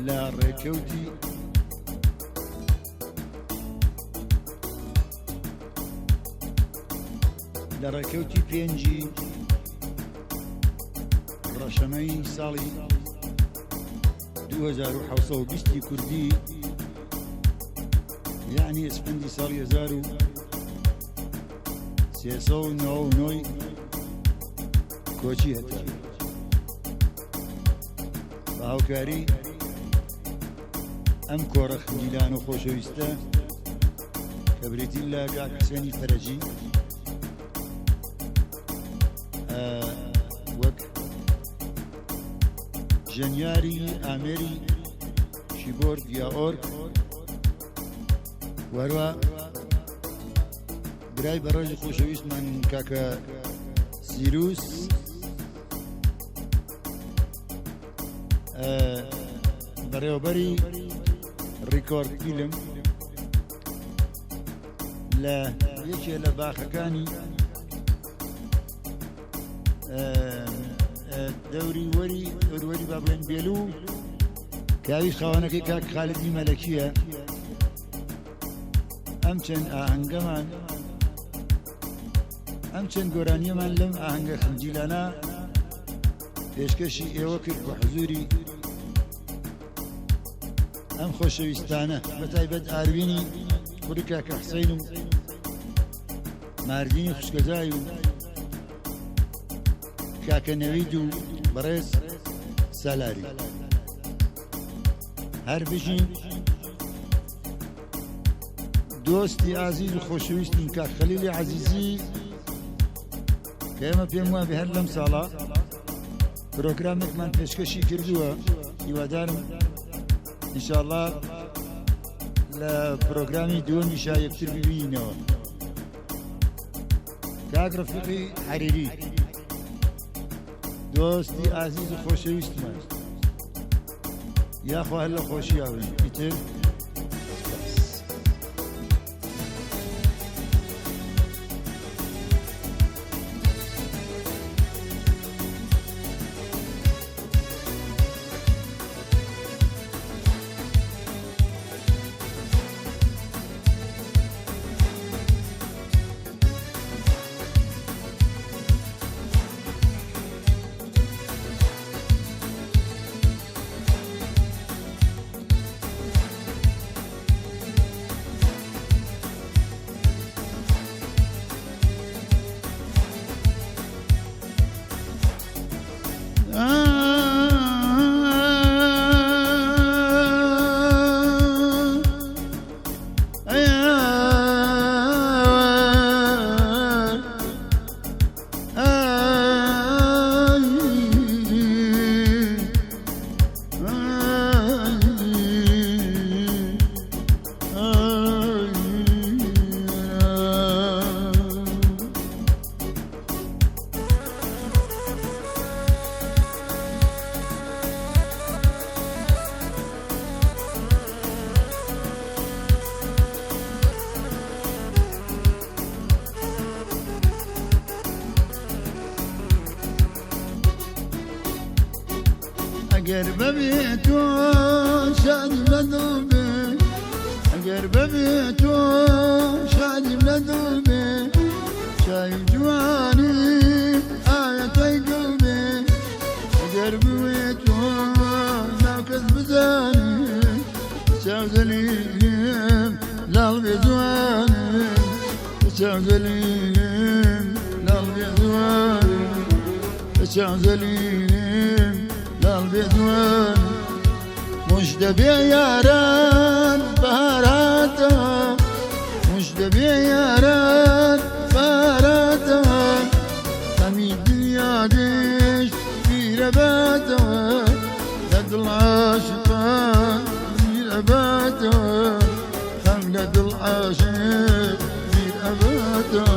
لە ڕێکەوتی لە ڕێکەوتی پێنجی ڕەشەمەی ساڵی 2720 کوردی یعنی ئەسپەندی ساڵی 1399 کۆچی هەتا بە هاوکاری ئەم کۆڕە خنجیلان و خۆشەویستە کە بریتین لە کاک حسێنی فەرەجی وەک ژەنیاری ئامێری کیبۆرد یا ئۆرگ وەروە برای بەڕێزی خۆشەویستمان کاکە سیروس بەڕێوەبەری ڕیکۆرد فیلم لە یەکێ لە باخەکانی دەوری وەری دەوروەری با بڵێن بێلو کاوی خاوەنەکەی کاک خالدی مەلەکیە ئەم چەند ئاهەنگەمان ئەم چەند گۆرانیەمان لەم ئاهەنگە خنجیلانە پێشکەشی ئێوە کرد بە حزوری ئەم خۆشەویستانە بە تایبەت ئاروینی کوڕی کاکە حسین و ماردینی خوشکەزای و کاکە نەوید و بەڕێز سالاری هەر بژین دۆستی ئازیز و خۆشەویستم کاک خەلیلی عەزیزی کە ئێمە پێم وابێ هەر لەم ساڵە پرۆگرامێکمان پێشکەشی کردووە هیوادارم ئینشاءاللە لە پرۆگرامی دووەمیشا یەکتر ببینینەوە کاک ڕەفیقی حەریری دۆستی ئازیز و خۆشەویستمان یاخوا هەر لە خۆشییا بن ئیتر ئەگەر بەبێ تۆ شادیم لە دڵ بێ ئەگەر بەبێ تۆ شادیم لە دڵ بێ چاوی جوانی ئاەتای گڵ بێ ئەگەر بوێ تۆ ناکەس بزانێ چاو زەلیلم لاڵ بێ جوانێ چاو زەلیلم لاڵ بێ جوانێ چاو زەلیلم لاڵ بێ جوانێ مژدە بێ یاران بەهاراتەوە مژدە بێ یاران بەهاراتەوە خەمی دنیا گشت بیرەباتەوە لە دڵ عاشقان بیرەباتەوە خەم لە دڵ عاشق بیرەباتەوە.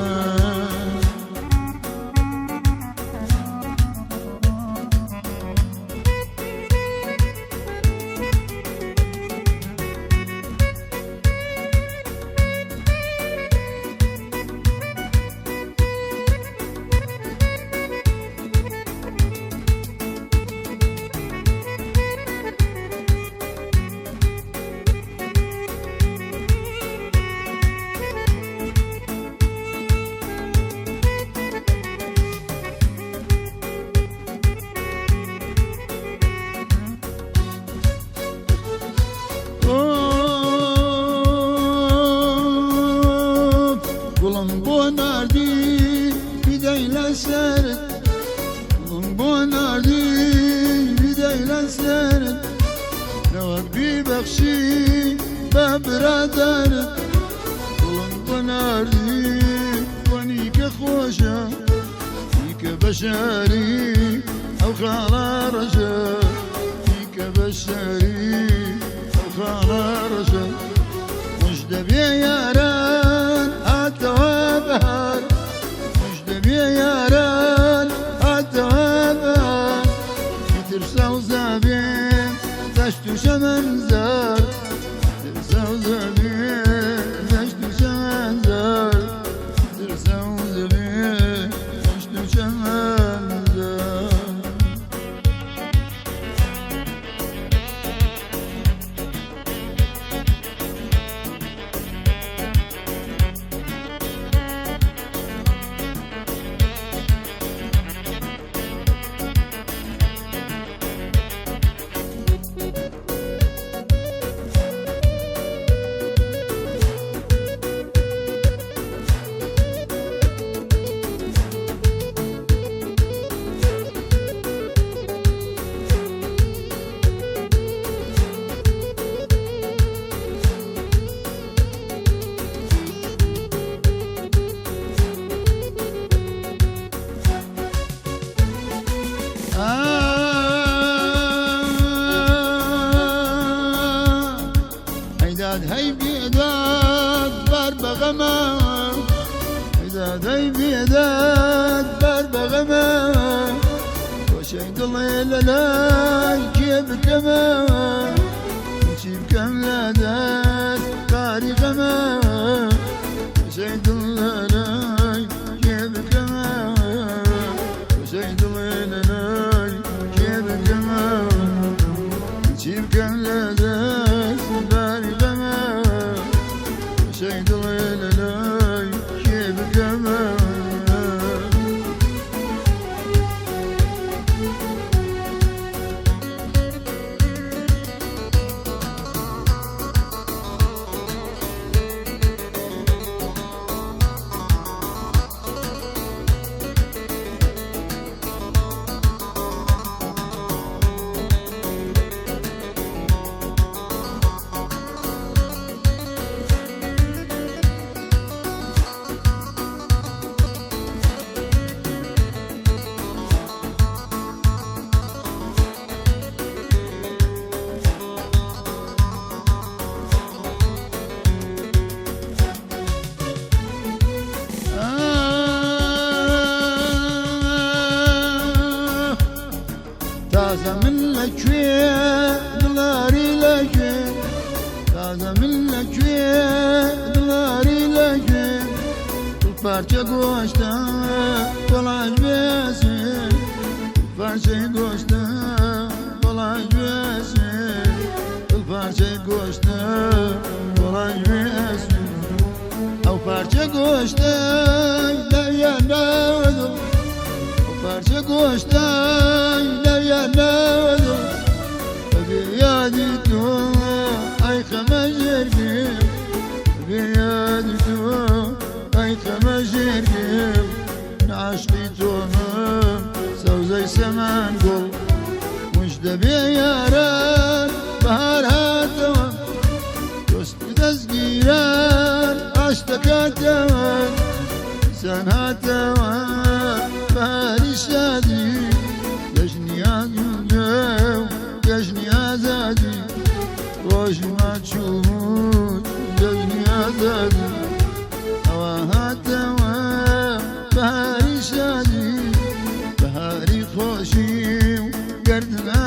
گوڵم بۆ ناردی بیدەی لەسەرت، گوڵم بۆ ناردی بیدەی لەسەرت، نەوەک بیبەخشی بە برادەرت. گوڵم بۆ ناردی بۆنی کە خۆشە، دیکە بەشاری ئەو خاڵە ڕەشە، دیکە بەشاری ئەو خاڵە ڕەشە. مژدە بێ یاران هاتەوە بەهار، مژدە بێ یاران هاتەوە بەهار، ئیتر سەوزە بێ دەشت و چەمەنزار، ئیتر سەوزە بێ دەشت و چەمەنزار، ئیتر سەوزە بێ دەشت و چەمەنزار. هەیداد هەی بێداد بار بەغەمە، هەیداد هەی بێداد بار بەغەمە، خۆشەی دڵێ لە لای کێ بکەمە، چی بکەم لە دەست باری غەمە، خۆشەی دڵ لە لای کێ بکەمە، خۆشەی دڵێ لە لای کێ بکەمە، چی بکەم لە دەست باری غەمە، خۆشەی دڵێ لە لای کێ بکەمە. تازە من لەکوێ دڵاری لەکوێ، تازە من لەکوێ دڵاری لەکوێ، دڵ پارچە گۆشتە وەڵاش بێسێ، پارچەی گۆشتە وەڵاش بێسێ، دڵ پارچەی گۆشتە وەڵاش بێسێ، ئەو پارچە گۆشتە لەویان ناوەدڵ، ئەو پارچە گۆشتە لەویان ناوەدڵ، بەبێ یادی تۆ ئەی خەمە ژێرگێم، بەبێ یادی تۆ ئەی خەمە ژێرگێم، من عاشقی تۆمم سەوزەی سەمان گوڵ. مژدە بێ یاران بەهار هاتەوە، دۆست دەستگیران ئاشتەکاتەوە، دیسان هاتەوە بەهاری شادی، جەژنی ئازادە و جەژنی ئازادی، ڕۆژی ماچوو جەژنی ئازادی، ئەوە هاتەوە بەهاری شادی، بەهاری خۆشی و گەردن.